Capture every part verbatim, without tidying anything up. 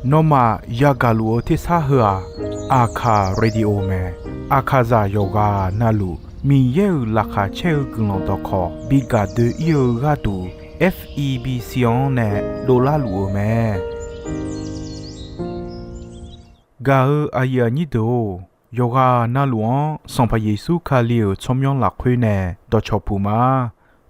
Nawmaf yagaq luf-eu tersar heu-aq, Aqkaq Radio mae. Aqkaqzaq yawqghaq navluf Miqyaer-euq laqkhaq caer-eu guiqlanq dawqkawq bi gaq doe-ir-eu gharduq, F E B C-anr nae dovlar luf-eu mae. Gaq-eu aqyuif aqnyir deuq-or, yawqghaq navluf-anr Sanqpaq Yeqsur Kali-euq tsawrmyanr lafkhoer nae dawqcawq puq ma.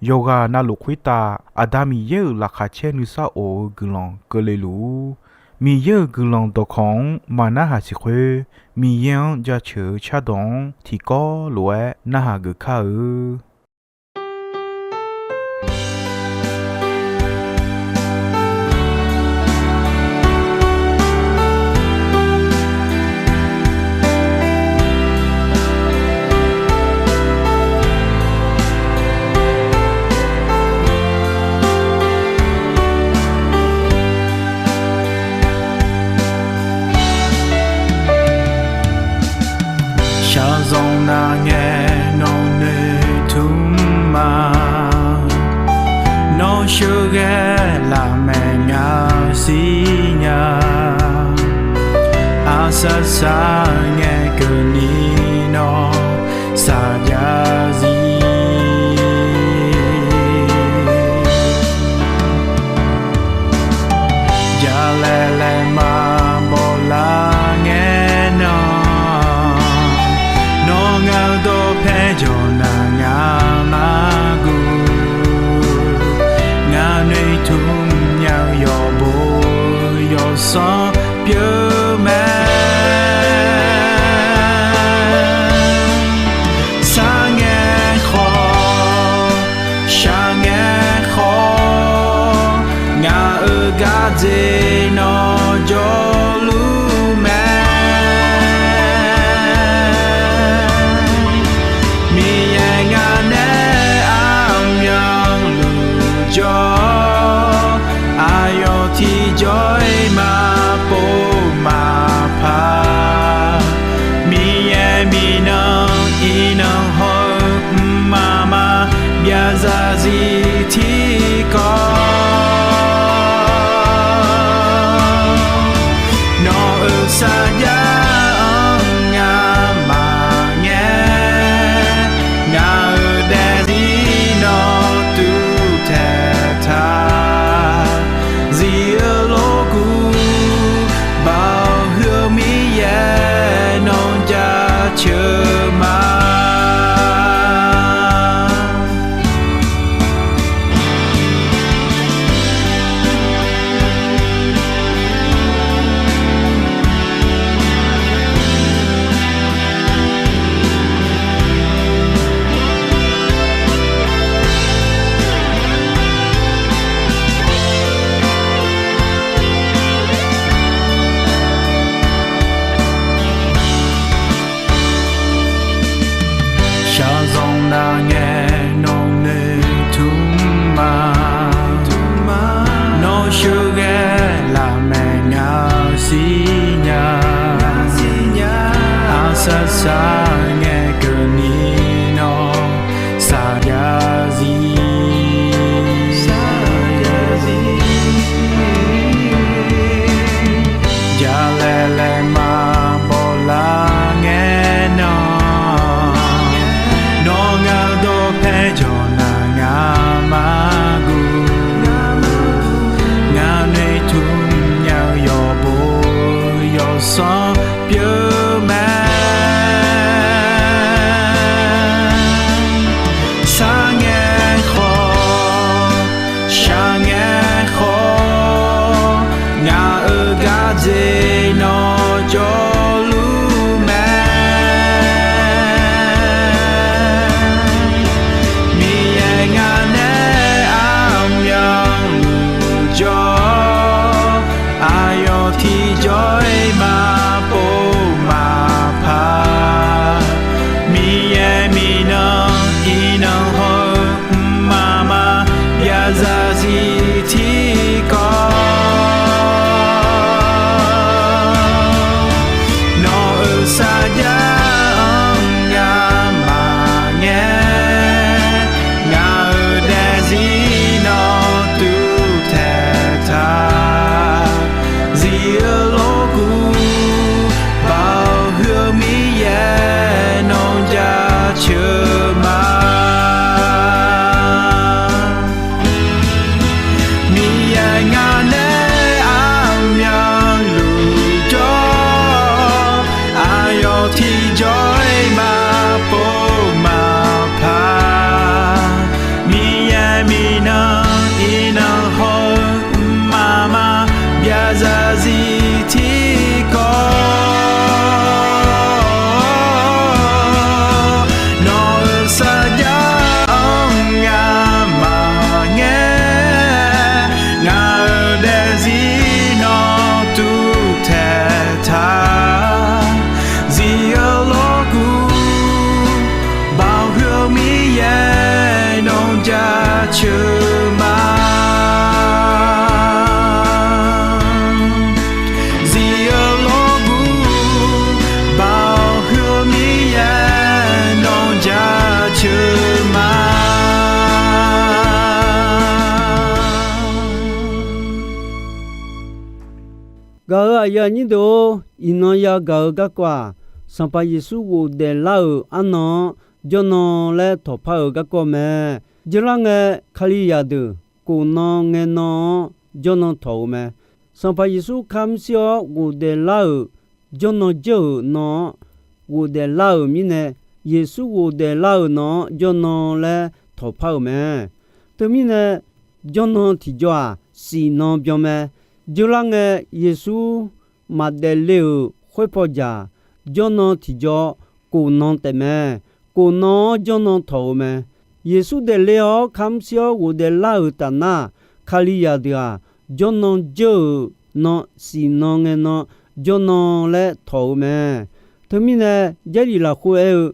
Yawqghaq navluf khoertav Aqda Miqyaer-euq laqkhaq caer nuisar of-eu guiqlanq keuvle luf-ur. Miqyaer-euq guiqlanq dawqkawq-anr maqnarhaq siq khoer, Miqyaer-anr jaceuq-eu cardawq-anr tiqkawv lof-aer narhaq geuf kar-eu. Shaqzanq nar ngae nawq noeqtmq ma. Nawr sheuqghae lafmaeq ngaq-eu sir nya. Aqsar sar ngae keuvni nawr saqjav zir. Jalaeq laeq maqbaw lar ngae nan, nawr ngaq-eu dawqpae jawq nar ngaq mar guv. Ngaq noeqtmq nya-eu yawqbo yawsanr pyeuf mae. Sar ngae khawf, shaq ngae khawf, ngaq-euq gardzer nawr jawrluf mae. Miqyaer ngaq nae armyanluf jawr, aqyawf tiqjawr-iq maqpov maqpar. Miqyaer miqnan iqnan hawr-eu mqmaq maqbyav zarzir tiqkawv. Nawq-euq sarjax-anr ngamaf ngae, ngaq-euq daefzir nawr tuvtaeq taq. Zif-eu lorkuv, Baoq huiq-eu Miqyaer nawr jaceuq ma. Shaqzanq nar ngae nawq noeqtmq ma. Nawr sheuqghae lafmaeq ngaq-eu sir nya. Aqsar sar ngae keuvni nawr saqjav zir. Jalaeq laeq maqbaw lar ngae nan, nawr ngaq-eu dawqpae jawq nar ngaq mar guv. Ngaq noeqtmq nya-eu yawqbo yawsanr pyeuf mae. Sar ngae khawf, shaq ngae khawf, ngaq-euq gardzer nawr jawrluf mae. Miqyaer ngaq nae armyanluf jawr, aqyawf tiqjawr-iq maqpov Gaq-euq aqyuif aqnyir deuq-or, iqnan yagaq-eu garkawv-aq, Sanqpaq Yeqsur ghofdaef lar-euq arnan-anr jawrnan laer tawqpar-euq garkawv mae. Dzeurlar ngae, Kalizaq deuq khofnan ngae nan-anr jawrnan tawq-euq mae. Sanqpaq Yeqsur kamr shir-awr ghofdaef lar-euq jawrnan jeur-euq nan-anr ghofdaef lar-euq mirnae, Yeqsur ghofdaef lar-euq nan-anr jawrnan laer tawqpar-euq mae. Teumirnae, jawrnan tiqjawr-aq, shifnan byan mae. Dzeurlar ngae, Yeqsur maqdaef le-euq khoerpaw jaq, jawrnan tiqjawr khofnan taef mae. Khofnan-anr jawrnan tawq-euq mae. Yeqsur daefle-awr kamr shir-awr ghofdaef lar-euq tafnar, Kalizaq deuq-aq, jawrnan jeur-euq nan shifnan ngae nan jawrnan laer tawq-eu mae. Teumirnae, Jarlif lafkhoer aer-eu,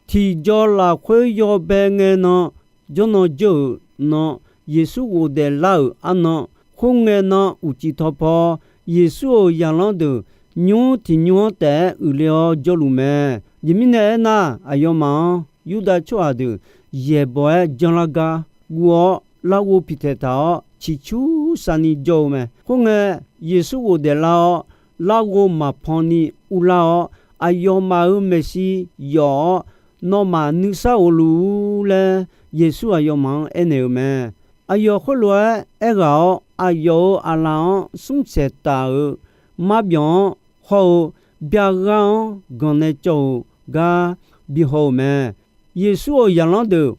tiqjawr lafkhoer yawbae ngae nan jawrnan jeur-euq nan, Yeqsur ghofdaef lar-euq arnan, khoerngae nan uqcif tawqpaw Yeqsur-euq zaqlanr deuq nymr tiq nymr-anr taef-aer uiqle-awr jawrluf mae. Aqjeq mirnae aernar, aqyawfmaf-anr Yurdav tsawrhaq deuq yaeqbawq-aer janrlar gar guv-awr, larghov piqtaeq taq-awr ciqcur sharni jawr-eu mae. Khoerngae, Yeqsur ghofdaef lar-awr, larghov maqpan ni urlar-awr, aqyawfmaf-euq maeqshi yawf-awr, Nawmaf nuisar of luf-ur laer, Yeqsur aqyawfmaf-anr aernaeq-eu mae. Aqyawf khoerlof-aer aerghaq-awr, aqyawf-euq aqlaf-anr smrsaeq taf-euq marbyawq-anr hawr-eu byaghar-anr ganq nae cawv-euq gar bihaw-euq mae. Yeqsur-euq zaqlanr deuq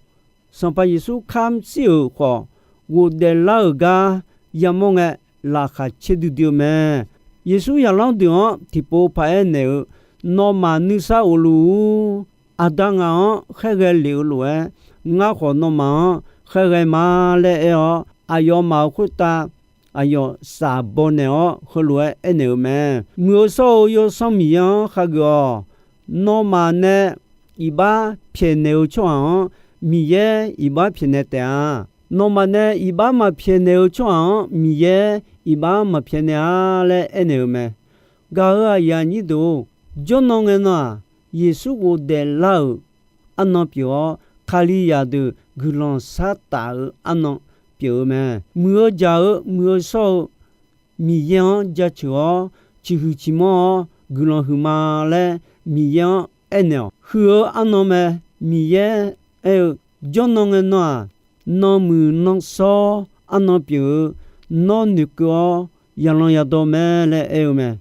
Sanqpaq Yeqsur kamr shir-euq khawf, ghofdaef lar-euq gar yamawr ngae, laqkhaq caer duidui-eu mae. Yeqsur zaqlanr deuq-anr tiqpov paq-aer naeq-eu, Nawmaf nuisar of luf-ur. Aqda ngaq-anr khaerghae lef-eu lof-aer, ngar khawf nawmaf-anr khaerghae ma laer aer-awr, aqyawfmaf-euq khoertav aqyawf shaf baw naeq-awr, heulof-aer aernaeq-eu mae. Muiq-eu shawr-eu Yawsanr Miqyaer-anr khageuf-awq. Nawmaf nae iqbax pyaeqnaeq-eu tsawrhaq-anr, Miqyaer iqbax pyaeqnaeq taef-a. Nawmaf nae iqbax maqpyaeqnaeq-eu tsawrhaq-anr, Miqyaer iqbax maqpyaeqnaeq-a laer aernaeq-eu mae. Gaq-euq aqyuif aqnyir deuq-or, jawrnan ngae nan-aq, Yeqsur ghofdaef lar-euq arnan pyeuf-awr, Kalizaq deuq guiqlanq shartaf-eu arnan pyeuf-eu mae. Muiq-eu jaq-eu, muiq-eu shawr-eu Miqyaer-anr jaceuq-awr, ciqhuiq ciqmanr-awr guiqlanq huiqma laer Miqyaer-anr aernaeq-awq. Huiq-eu arnan mae. Miqyaer aer-eu, jawrnan ngae nan-aq, nanmuiq nanshawr arnan pyeuf-eu, nawr noeqkeuv-awr yaqlan yadawr mae laer aer-eu mae.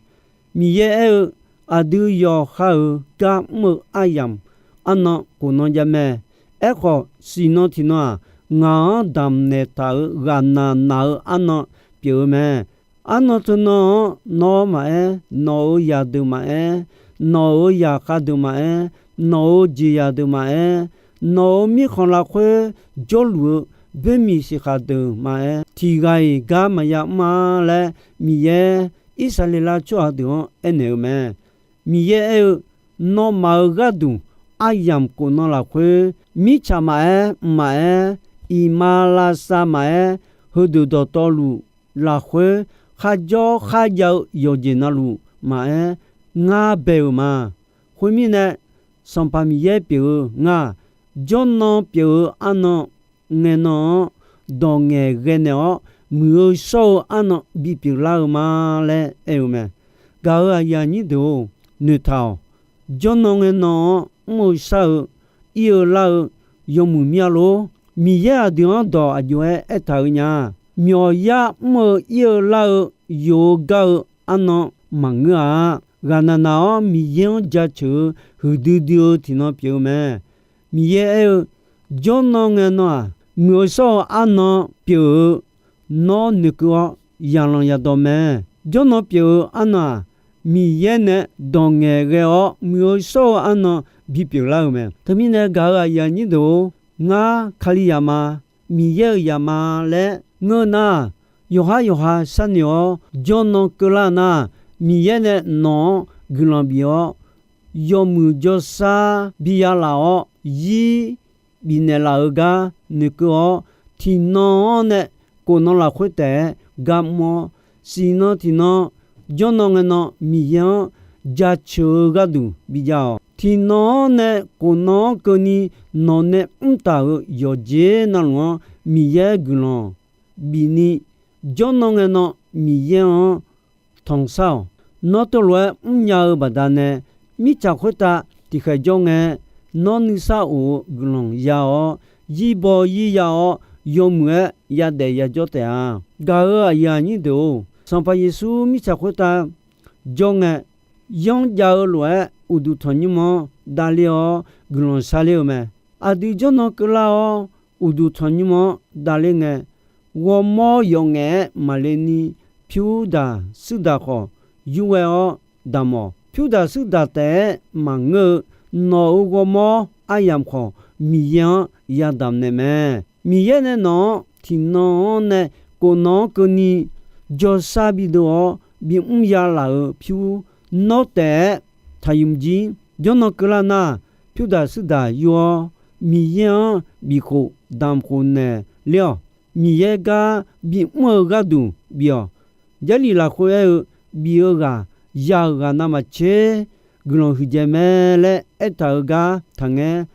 Miqyaer aer-eu, aqdui yawqha-euq gar mr-eu aryamq arnan khofnan jav mae. Aerkhawf, siqnan tiqnan-aq, ngaq-anr damqnaeq taq-euq ghaqnaq naq-eu arnan pyeuf-eu mae. Arnan teunan-anr nawr maqaer, nawq-euq zaqdeuq maqaer, nawq-euq zaqkhav deuq maqaer, nawq-euq jeqzaq deuq maqaer, nawq-euq mirkhanq lafkhoer jawrluf-eu boermiq siqkhaq deuq maqaer, tiq ghaq-iq gar maqya mr-a laer, Miqyaer Irsaqleqlav tsawrhaq deuq-anr aernaeq-eu mae. Miqyaer aer-eu, nawmaf-euq gharduq aryamq khofnan lafkhoer, mirtsaq maqaer, mqmaq maqaer, iqmalavshav maqaer, heudeuq dawqtawvluf lafkhoer, kharjawr kharjav-eu yawqjeq navluf maqaer, ngar bae-euq ma. Khoermirnae, Sanqpaq Miqyaer pyeuf-eu ngar, jawrnan pyeuf-eu arnan ngae nan-anr dawq ngaeqghae naeq-awr, muiq-eu shawr-eu arnan bipyeuf lar-eu ma laer aer-eu mae. Gaq-euq aqyuif aqnyir deuq-or, noeqtaq-awq. Jawrnan ngae nan-anr mr-eu shar-eu, ir-eu lar-eu yawmuiq mir-a lor. Miqyaer aqdui-anr dawq aqjox-aer aertaq-eu nya. Myawqyar mr-eu ir-eu lar-eu, yuf-eu gar-eu arnan maqngeur-a. Ghaqnaq naq-awr Miqyaer-anr jaceuq-eu huiqdui dui-eu tiqnan pyeuf-eu mae. Miqyaer aer-eu, jawrnan ngae nan-aq, muiq-eu shawr-eu arnan pyeuf-eu, nawr noeqkeuv-awr yaqlanq yadawq mae. Jawrnan pyeuf-eu arnan-aq, Miqyaer nae dawq ngaeqghae-awr muiq-eu shawr-eu arnan bipyeuf lar-euq mae. Teumirnae gaq-euq aqyuif aqnyir deuq-or, ngar Kalizaq ma, Miqyaer-euq zaq ma laer ngeur nar, yawqhar yawqha sharnoeq-awr jawrnan keuvlar nar, Miqyaer nae nawq-anr guiqlanq bif-awr, yawmuiq jawrshar biya laf-awr, zir bifnaeq laf-eu gar noeqkeuv-awr, tiqnan-anr nae khofnan lafkhoer taef-aer gar mr-awr, siqnan tiqnan, jawrnan ngae nan Miqyaer-anr jaceuq-eu gharduq bijav-awq. Tiqnan-anr nae khofnan-anr keuvni nawq nae mr taq-euq yawqjeq navluf-anr Miqyaer guiqlanq bifni, jawrnan ngae nan Miqyaer-anr tanqsar-awq. Nawr teulof-aer mrnya-eu baqdanae, mirtsaq khoertav tiqkhaeq jawr ngae, nawr nuisar of-eu guiqlanq ya-awr, yirbaw yir ya-awr, yawmuiq-aer yadaef yajawr taef-a. Gaq-euq aqyuif aqnyir deuq-or, Sanqpaq Yeqsur mirtsaq khoertav jawr ngae, yanr jav-eu lof-aer uqduq tanqnymr-anr davler-awr guiqlanq sharler-eu mae. Aqdui jawrnan keuvlar-awr, uqduq tanqnymr-anr davler ngae, ghawrmawr yawf ngaef-aer maqle ni, pyur daq suir daq khawf, yurghae-awr damq-awq. Pyur daq suir daq taef-aer maqngeur-eu nawq-euq ghawrmawr aryamq khawf, Miqyaer-anr yadamq naeq mae. Miqyaer nae nawq-anr tiqnan-anr nae khofnan-anr keuvni jawrshar bidov-awr bimr ya laf-euq pyur, nawr taef-aer taqyuif jir. Jawrnan keuvlar nar, pyur daq suir daq yur-awr, Miqyaer-anr bifkhof damq khof naeq ler-awq. Miqyaer gar bimr-eu gharduq bif-awq. Jarlif lafkhoer aer-eu, bif-eu ghaq, ya-euq ghaq navmaqtser guiqlanq huiqdzaeq mae laer aertaq-euq gar taqngaer.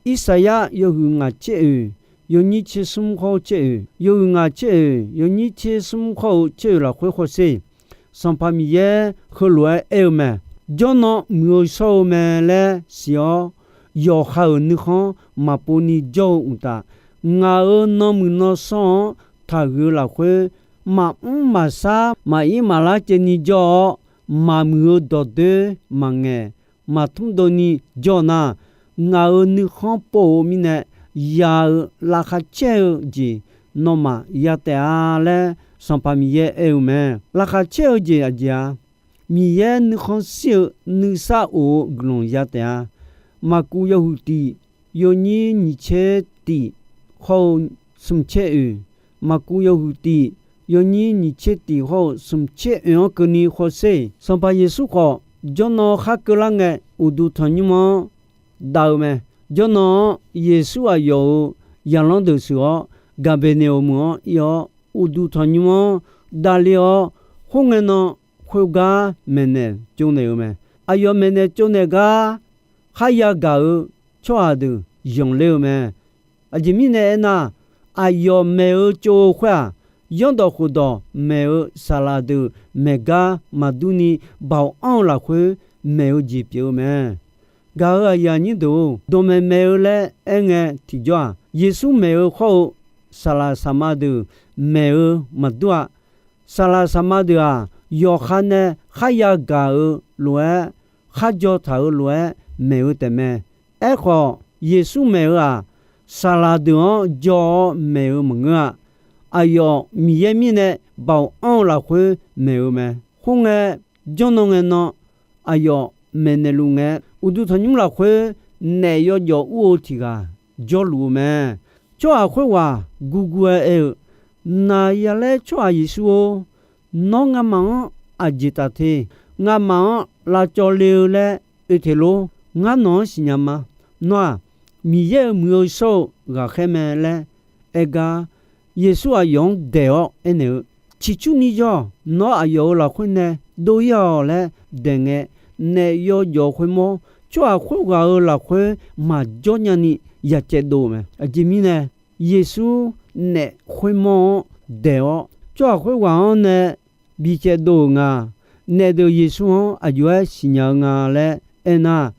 Irsaqyar yawhuiq ngaq tser oeq, yawnyir tser smr khawr-eu tser oeq, yawhuiq ngaq tser oeq, yawnyir tser smr khawr-eu tser oeq lafkhoer hawsher. Sanqpaq Miqyaer heulof-aer aer-eu mae. Jawrnan muiq-eu shawr-eu mae laer siq-awr, yawqha-euq nuikhanr maqpov ni jawr-eu uqtaf, ngaq-euq nanmuiq nanshawr-anr taqhuiq-eu lafkhoer, maqmr maqshar maqir maqlar caevni jawr-awr, maqmuiq-eu dawqdoer maqngaeq maqtmr dovni jawr nar, ngaq-euq nuikhanr pov-eu mirnae, ya-euq laqkhaq caer-eu jeq nawmaf ya taef-a laer Sanqpaq Miqyaer aer-eu mae. Laqkhaq caer-eu jeq aqjeq-a, Miqyaer nuikhanr shir-eu nuisar of-eu guiqlanq ya taef-a. Maqkuv yawhuiq tif, yawnyir nyiq tser tif hawr-eu smq tser oeq, Maqkuv yawhuiq tif, yawnyir nyiq tser tif hawr-eu smq tser oeq-anr keuvni hawsher. Sanqpaq Yeqsur khawf, jawrnan khar keuvlar ngae, uqduq tanqnymr-anr dav-eu mae. Jawrnan-anr Yeqsur aqyawf-euq zaqlanr deuq sheuq-awr, Gaqbeqneqoq meuq-anr ir-awr, uqduq tanqnymr-anr davler-awr, khoerngae nan khoergar maeqnaeq tsovnaeq-eu mae. Aqyawf maeqnaeq tsovnaeq gar kharya gaq-eu tsawrhaq deuq zanqler-eu mae. Aqjeq mirnae aernar, aqyawf maeq-eu tsov-eu khoer-aq, zanrdawq khofdawq maeq-eu saqlaq deuq maeq gar maqdur ni, baoq anr-eu lafkhoer maeq-eu jeq pyeuf-eu mae. Gaq-euq aqyuif aqnyir deuq-or, dawqmaeq maeq-eu laer aerngae tiqjawr-aq, Yeqsur maeq-eu khawr-eu saqlaq saqma deuq maeq-eu maqdur-a. Saqlaq saqma deuq-aq, yawqha nae kharya gaq-eu lof-aer, kharjaw taq-euq lof-aer maeq-eu taef mae. Aerkhawf, Yeqsur maeq-eu-aq, saqlaq deuq-anr jaw-awr maeq-eu maqngeur-a. Aqyawf Miqyaer mirnae baoq anr-eu lafkhoer maeq-eu mae. Khoerngae, jawrnan ngae nan aqyawf maeqnaeq luf ngae, uqduq tanqnymr lafkhoer naef yawjawf ur-eu tiq ghaq jawrluf-eu mae. Tsawrhaq khoerghaq gurgur-aer aer-eu, Naq ya laer tsawrhaq Yeqsur-or, nawr ngamaf-anr aqjeq taf te? Ngamaf-anr lavcawv le-eu laer oe te lor? Ngar nawq-anr siqnya ma. Nawr-aq, Miqyaer-euq muiq-eu shawr-eu ghaqkhaer mae laer aer gar, Yeqsur aqyawf-anr daeq-awr aernaeq-eu, Ciqcurni jawr-awq. Nawr aqyawf-euq lafkhoer nae dov-ir-awq laer daeq ngae, naef yawjawf khoermawr tsawrhaq khoerghaq-euq lafkhoer maqjawr nyani ya caev dov-eu mae. Aqjeq mirnae, Yeqsur naef khoermawr-anr daeq-awr, tsawrhaq khoerghaq-anr nae bicaev dov-euq nga. Naef deuq Yeqsur-anr aqjox-aer siqnya-eu nga laer aernar,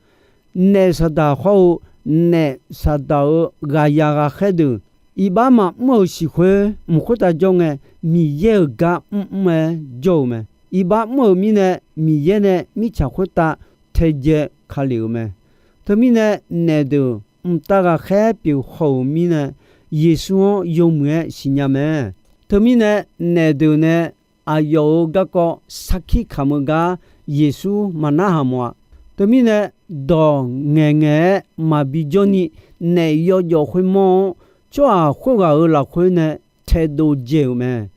naef saqdaq hawr-eu naef saqdaq-euq ghaqyaq ghaqkhaer deuq iqbax maqmr-euq siq khoer mq khoertav jawr ngae, Miqyaer-euq gar mrmr-aer jawr-eu mae. Iqbax mr-euq mirnae, Miqyaer nae mirtsaq khoertav taedzae ka lef-euq mae. Teumirnae, naef deuq mqtav ghaqkhaer pyeuf haw-euq mirnae, Yeqsur-anr yawmuiq-aer siqnya mae. Teumirnae, naef deuq nae aqyawf-euq garkawv sarkir kamq-eu gar Yeqsur maqnarhaq mawf-a. Teumirnae, dawq ngaeqngaeq-aer maqbi jawrni, naef yawjawf khoermawr-anr tsawrhaq khoerghaq-euq lafkhoer nae taedov dzae-euq mae.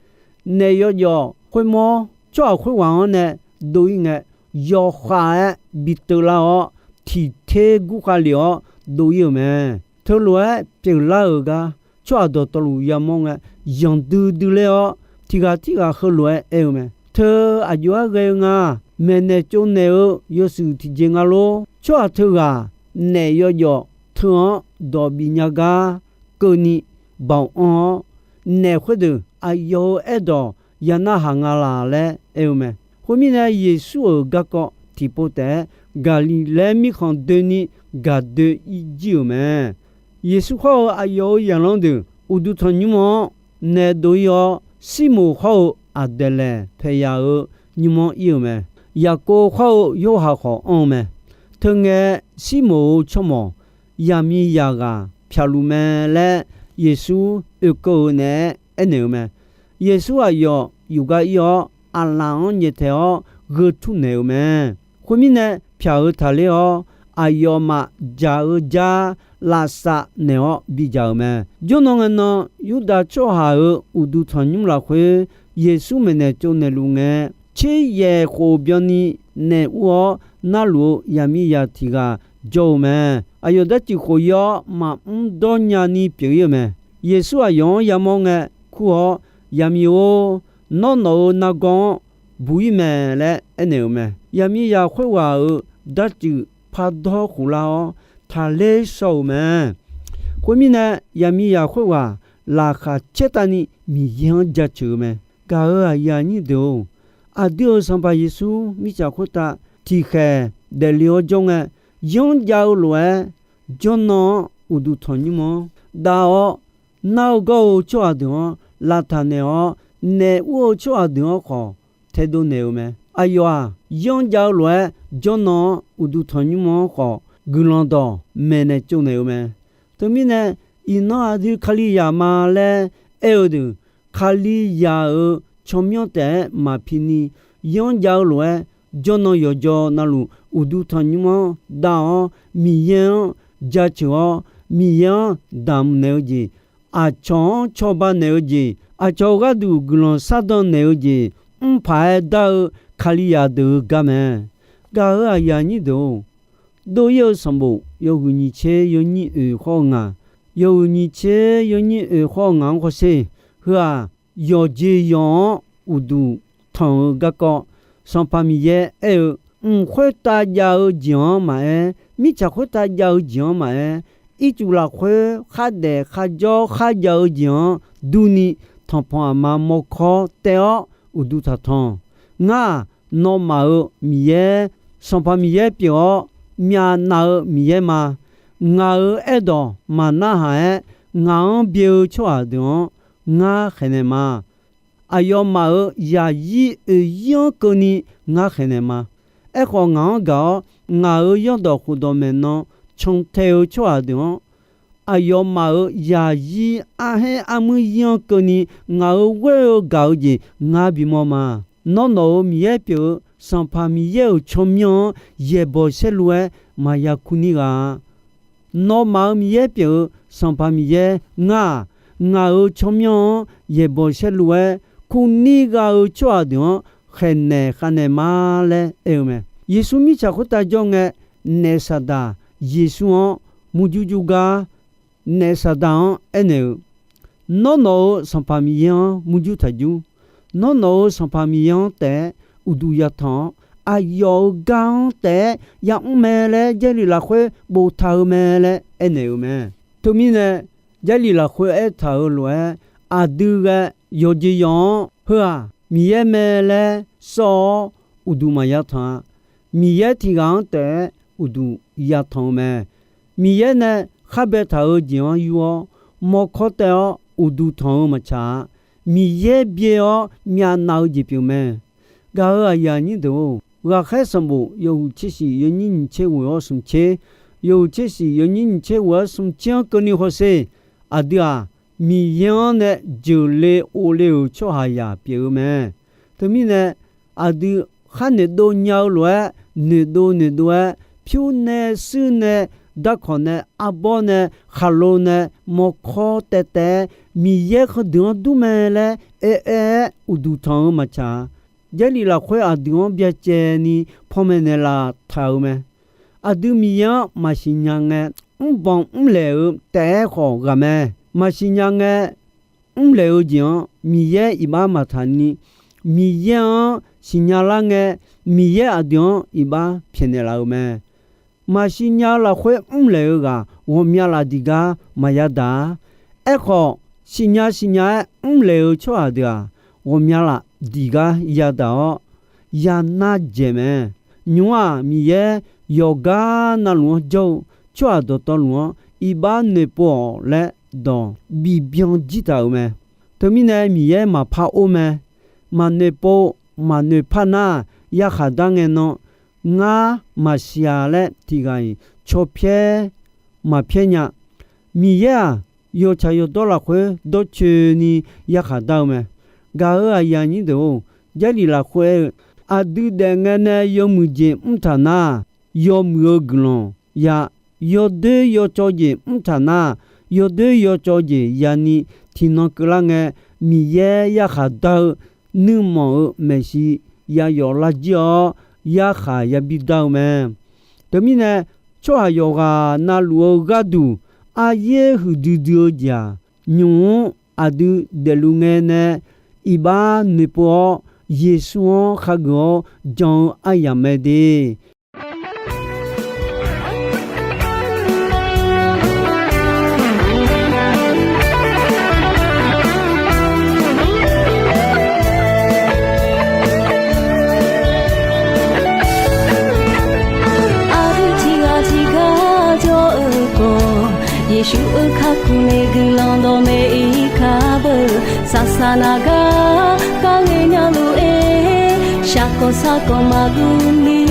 Naef yawjawf khoermawr tsawrhaq khoerghaq-anr nae dov-ir ngae, yawkhav-aer bi teuvlar-awr, tiq ter gurkhav lef-awr dov-ir-euq mae. Teulof-aer pyeuflar-euq gar, tsawrhaq dawqtawvluf yamawr ngae, yanqdui dui ler-awr, tiq ghaq tirghaq heulof-aer aer-eu mae. Teu aqjox-aer ghae-eu nga. Maeqnaeq tsovnaeq-eu yawshuif tiqjeq nga lor. Tsawrhaq teughaq naef yawjawf teu-anr dawq bif nya gar keuvni baoq anr-awr, naef khoerdeuq aqyawf-euq aerdawq ya narhaq nga laq laer aer-eu mae. Khoermirnae, Yeqsur-euq garkawv tiqpov taef-aer Gaqliqlaer mirkhanq doeni gaqdoe-ir jir-euq mae. Yeqsur hawr-eu aqyawf-euq zaqlanr deuq uqduq tanqnymr-anr naeq dov-ir-awr, Sirmoq hawr-eu Aqdaeqlaeq paeqyaq-euq nymr-anr ir-euq mae. Yaqkov hawr-eu Yorhaq khawf anr-eu mae. Teungae, Sirmoq-euq tsawrmawq yaqmiqzaq ghaq pyaqluf mae laer Yeqsur oekeuv-eu naeq-aer aernaeq-eu mae. Yeqsur aqyawf yufgar ir-awr, aqlaf-anr nyaeftaeq-awr gheu tur naeq-euq mae. Khoermirnae, pyaq-eu taqler-awr, aqyawfmaf dzaq-eu jar lavsav naeq-awr bidzaq-euq mae. Jawrnan ngae nan, Yurdav tsawrhaq-euq uqduq tanqnymr lafkhoer Yeqsur maeqnaeq tsovnaeqluf ngae, tser yaeq khof byanni naeq ur-awr narluf-eu yaqmiqzaq tiq ghaq jawr-eu mae. Aqyawf darcuiv khof-ir-awr, maqmr dawrnya ni pyeuf-ir-eu mae. Yeqsur aqyawf-anr yamawr ngae, kur-awr, Yaqmiq-or, nawr nawq-euq nargawr-anr buq-ir mae laer aernaeq-euq mae. Yaqmiqzaq khoerghaq-euq darcuiv pardawr khoflar-awr, taqler shaw-euq mae. Khoermirnae, yaqmiqzaq khoerghaq laqkhaq caertavni Miqyaer-anr jaceuq-eu mae. Gaq-euq aqyuif aqnyir deuq-or, aqdui-euq Sanqpaq Yeqsur mirtsaq khoertav tiqkhaeq daefle-awr jawr ngae, yanr jav-eu lof-aer, jawrnan-anr uqduq tanqnymr-anr dav-awr, nar-eu gawr-eu tsawrhaq deuq-anr lavtaq naeq-awr, naeq ur-eu tsawrhaq deuq-anr khawf taedov naeq-eu mae. Aqyawf-aq, yanr jav-eu lof-aer, jawrnan-anr uqduq tanqnymr-anr khawf guiqlanq dawq maeqnaeq tsovnaeq-eu mae. Teumirnae, iqnan aqdui Kalizaq ma laer aer-eu deuq, Kalizaq-euq tsawrmyanr taef-aer maqpi ni, yanr jav-eu lof-aer, jawrnan yawqjaw navluf uqduq tanqnymr-anr dav-awr, Miqyaer-anr jaceuq-awr, Miqyaer-anr damq naeq-eu jeq, aqcawq-anr cawba naeq-eu jeq, aqcawq-euq gharduq guiqlanq shardan naeq-eu jeq, mrpaq-aer dar-eu Kalizaq deuq-euq gar mae. Gaq-euq aqyuif aqnyir deuq-or, dov-ir-eu sanqbof yawhuiq nyiq tser yawnyir oeq khawr-eu ngaq, yawhuiq nyiq tser yawnyir oeq khawr-eu ngaq-anr khawrsher. Heu-aq, yawqjeq yawq-anr uqduq tanq-eu garkawv, Sanqpaq Miqyaer aer-eu, mq khoertav jav-eu jeq-anr maqaer, mirtsaq khoertav jav-eu jeq-anr maqaer, ircuf lafkhoer khardaef kharjawr kharjav-eu jeq-anr durni, tanqpanq aqma mawrkawr taev-awr uqduq taqtanq. Ngar-aq, nawmaf-euq Miqyaer, Sanqpaq Miqyaer pyeuf-awr, myavnav-eu Miqyaer ma. Ngaq-euq aerdawq maqnarhaq-aer, ngaq-anr byae-eu tsawrhaq deuq-anr ngar khaeqnaeq ma. Aqyawfmaf-euq zaqzir oeq zir-anr keuvni ngar khaeqnaeq ma. Aerkhawf, ngaq-anr gaq-awr, ngaq-euq zanrdawq khofdawq maeqnan cantae-eu tsawrhaq deuq-anr, aqyawfmaf-euq zaqzir arhaer armuir zir-anr keuvni ngaq-euq ghoer-eu gaq-eu jeq ngar bimawr ma. Nawr nawq-euq Miqyaer pyeuf-eu Sanqpaq Miqyaer-euq tsawrmyanr-anr yaeqbawq saerlu-aer maqya kur nir ghaq-a. Nawmaf-euq Miqyaer pyeuf-eu Sanqpaq Miqyaer ngar-aq, ngaq-euq tsawrmyanr-anr yaeqbawq saerlu-aer kur nir gha-eu tsawrhaq deuq-anr khaeqnaeq khavnaeq ma laer aer-eu mae. Yeqsur mirtsaq khoertav jawr ngae, naef Saqdaq Yeqsur-anr murjur jur gar, naef Saqdaq-anr aernaeq-eu, Nawr nawq-euq Sanqpaq Miqyaer-anr murjur taq jur. Nawr nawq-euq Sanqpaq Miqyaer-anr taef-aer uqduq yatanq-awr, aqyawf-euq gar-anr taef-aer yamr mae laer Jarlif lafkhoer boftaq-eu mae laer aernaeq-eu mae. Teumirnae, Jarlif lafkhoer aertaq-euq lof-aer, aqdui ghae yawqjeq yawq-anr heu-aq Miqyaer mae laer sawr-awr uqduq maqya tanq-a. Miqyaer tiq ghaq-anr taef-aer uqduq yatanq-eu mae. Miqyaer nae khar baetaq-eu jeq-anr yur-awr, mawrkawr taev-awr uqduq tanq-eu maqtsaq-a. Miqyaer byae-awr myavnav-eu jeq pyeuf mae. Gaq-euq aqyuif aqnyir deuq-or, Ghaqkhaer sanqbof yawhuiq tser shif yawnyir nyiq tser ghoeq-awr smq tser, yawhuiq tser shif yawnyir nyiq tser ghoeq-awr smq tser-anr keuvni hawsher. Aqdui-aq, Miqyaer-anr nae jeuqle ovle-euq tsawrhaqzaq pyeuf-eu mae. Teumirnae, aqdui khar noeqdov nya-eu lof-aer, noeqdov noeqdov-aer, pyur nae shuir nae, darkawq nae, arbawr nae, khaqlo nae, mawrkawr taev taev-aer, Miqyaer heudeuq-anr dur mae laer aer aer-aer uqduq tanq-eu maqtsaq-a. Jarlif lafkhoer aqdui-anr byacaevni panmaeq naeqlaf taq-euq mae. Aqdui Miqyaer-anr maqsiq nya ngae, mrbanq mrlaeq-eu taef-aer khawf ghaq mae. Maqsiq nya ngae, mrlaeq-eu jeq-anr Miqyaer iqbax maqtaq ni, Miqyaer-anr siqnya lar ngae, Miqyaer aqdui-anr iqbax pyaeqnaeq laf-euq mae. Maqsiq nya-eu lafkhoer mrlaeq-eu ghaq ghawqmya laf diq gar maqya daq-a. Aerkhawf, siqnya siqnya-aer mrlaeq-eu tsawrhaq deuq-aq, ghawqmya laf diq gar yadaq-awr, yanar dzaeq mae. Nymq-mr-aq, Miqyaer yawqgar navluf-anr jawr-eu tsawrhaq dawqtawvluf-anr iqbax noeqpov-awq laer dawq bibyan jir taq-euq mae. Teumirnae Miqyaer maqpar or mae. Maqnoeqpov maqnoeqpar nar, yarkhaq dar ngae nan, ngar maqsiq-a laer tiqghaq-iq caw pyaer maqpyaer nya. Miqyaer-aq, yawtsaq yawdawr lafkhoer dawrcoeni yarkhaq dar-eu mae. Gaq-euq aqyuif aqnyir deuq-or, Jarlif lafkhoer aer-eu, aqdui daef ngae nae yawmuiq jeq mr taq nar, yawmuiq-eu guiqlanq ya. Yawdoer yawcawv jeq mr taq nar, yawdoer yawcawv jeq yani, tiqnan keuvlar ngae, Miqyaer yarkhaq dar-eu nuirmanq-euq maeqshi yayawf lar jir-awr, yarkhaq yabi dar-eu mae. Teumirnae, tsawrhaq yawqghaq navluf-eu gharduq aryaer huiqdui dui-eu jeq-aq, nymq-mr aqdui daefluf ngae nae iqbax noeqpov-awr, Yeqsur-anr khageuf-awr jan-eu aryamq mae de. Aqdui tiqghaq tiqgar jawr-eu khawf, Yeqsur-euq kakhof nae guiqlanq dawqmaeq-ir kar beu. Saqsaq naq gar kharghae nya lof-aer, shaqkawq sarkawq maqguv ni.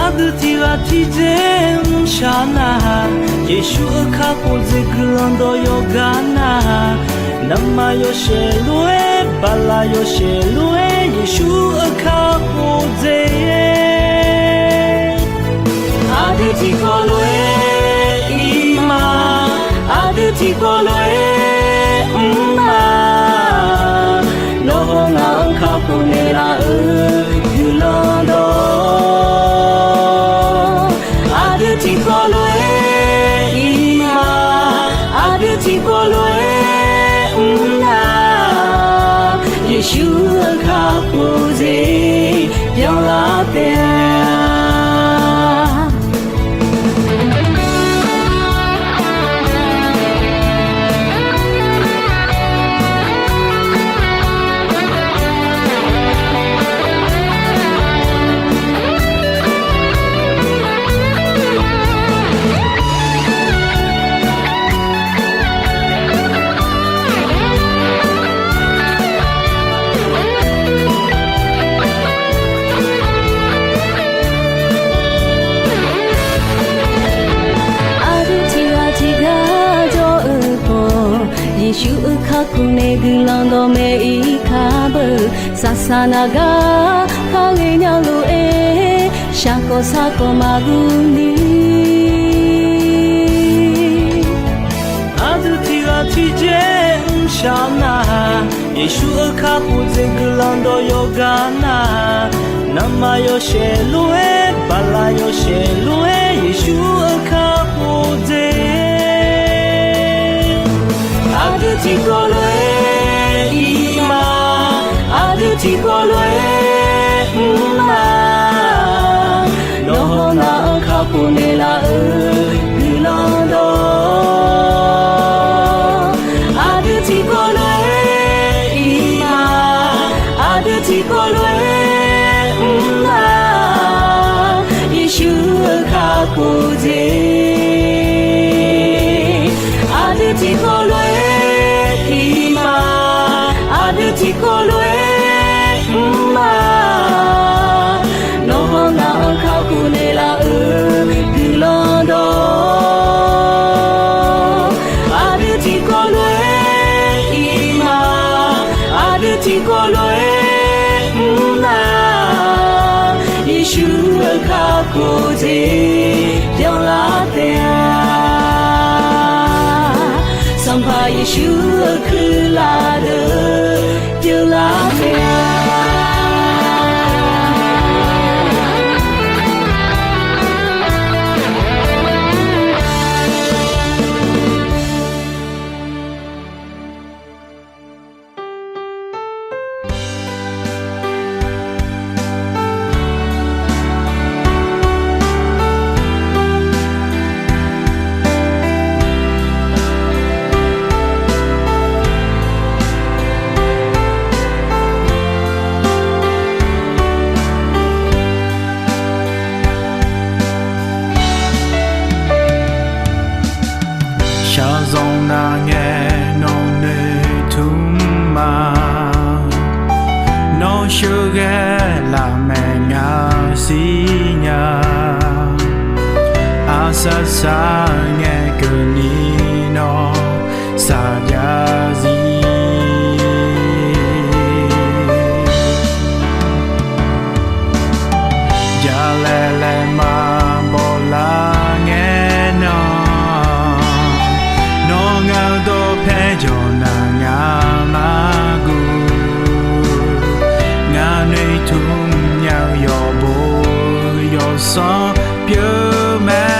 Aqdui tiqghaq tiqjeq mrshaq nar, Yeqsur-euq kakhof jeq guiqlanq dawq yawqgar nar, navmaqyawshaef lof-aer, baqlaq yawshaef lof-aer, Yeqsur-euq kakhof jeq aqdui tiqkawv lof-aer ir ma, aqdui tiqkawv lof-aer mr ma. Nawr haw ngaq-anr kakhof naeqlaf-euq guiqlanq dawq, aqdui tiqkawv lof-aer ir ma, aqdui tiqkawv lof-aer mr na. Yeqsur-euq kakhof jeq byanlar taef-a. Aqdui tiqghaq tiqgar jawr-eu khawf, Yeqsur-euq kakhof nae guiqlanq dawqmaeq-ir kar beu. Saqsaq naq gar kharghae nya lof-aer, shaqkawq sarkawq maqguv ni. Aqdui tiqghaq tiqjeq mrshaq nar, Yeqsur-euq kakhof jeq guiqlanq dawq yawqgar nar, navmaqyawshaef lof-aer, baqlaq yawshaef lof-aer, Yeqsur-euq kakhof jeq aqdui tiqkawv lof-aer ir ma, aqdui tiqkawv lof-aer mr ma. Nawr haw ngaq-anr kakhof naeqlaf-euq guiqlanq dawq, aqdui tiqkawv lof-aer ir ma, aqdui tiqkawv lof-aer mr ma. Yeqsur-euq kakhof jeq aqdui tiqkawv lof-aer ir ma, aqdui tiqkawv lof-aer mr ma. Nawr haw ngaq-anr kakhof naeqlaf-euq guiqlanq dawq, aqdui tiqkawv lof-aer ir ma, aqdui tiqkawv lof-aer mr na. Yeqsur-euq kakhof jeq byanlar taef-a. Sanqpaq Yeqsur-euq kuirlaf deuq byanlar taef-a. Saqsaq ngae keuvni nawr saqjav zir. Jalaeq laeqma bawlar ngae nan, nawr ngaq-eu dawqpae jawqnaq ngaq mar guv, ngaq noeqtmq nya-eu yawqbo yawsanr pyeuf mae.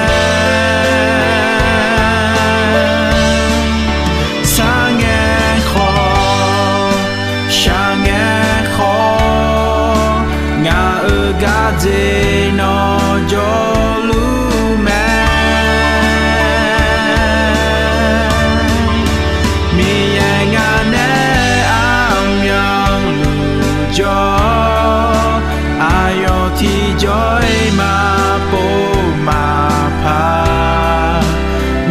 Sar ngae khawf, shaq ngae khawf, ngaq-euq gardzer nawr jawrluf mae. Miqyaer ngaq nae armyanluf jawr, aqyawf tiqjawr-iq maqpov maqpar,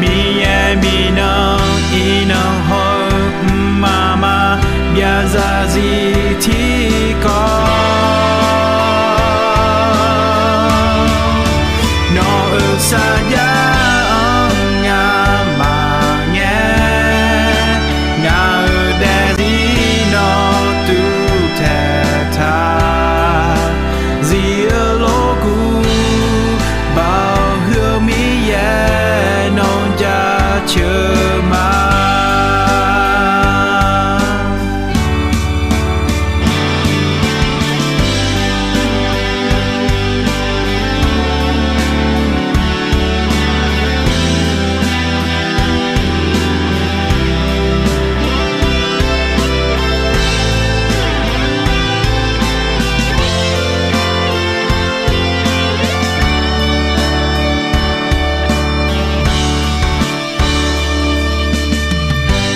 Miqyaer mirnan iqnan hawr-eu mqmaq maqbyav zarzir tiqkawv, nawq-euq sarjax-anr ngamaf ngae, ngaq-euq daefzir nawr tuvtaeq taq, zif-eu lorkuv, Baoq heu-eu Miqyaer nawr jaceuq ma.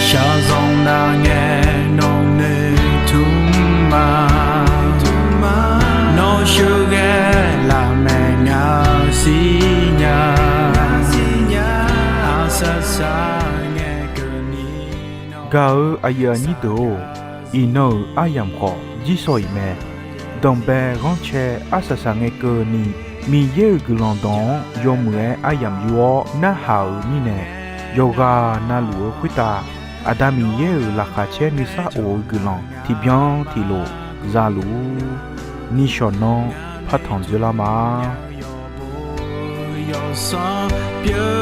Shaqzanq nar ngae nawq noeqtmq ma, nawr sheuqghae lafmaeq ngaq siqnya, aqsaqsaq ngae keuvni nawr. Gaq-eu aqyuif aqnyir deuq-or, iqnan-euq aryamq khawf jirsawq iq mae. Danqbae ghanrcae arsaq saq ngae keuvni, Miqyaer-euq guiqlanq dawq-anr yawmuiq-aer aryamq yur-awr narhaq-euq mirnae, yawqghaq navluf-eu khoertav Aqda Miqyaer-euq laqkhaq caer nuisar of-eu guiqlanq tiqbyan tiqlof za luf-ur. Nishawq nanr partanq dzeurlar ma. Yawqbo yawqsanr pyeuf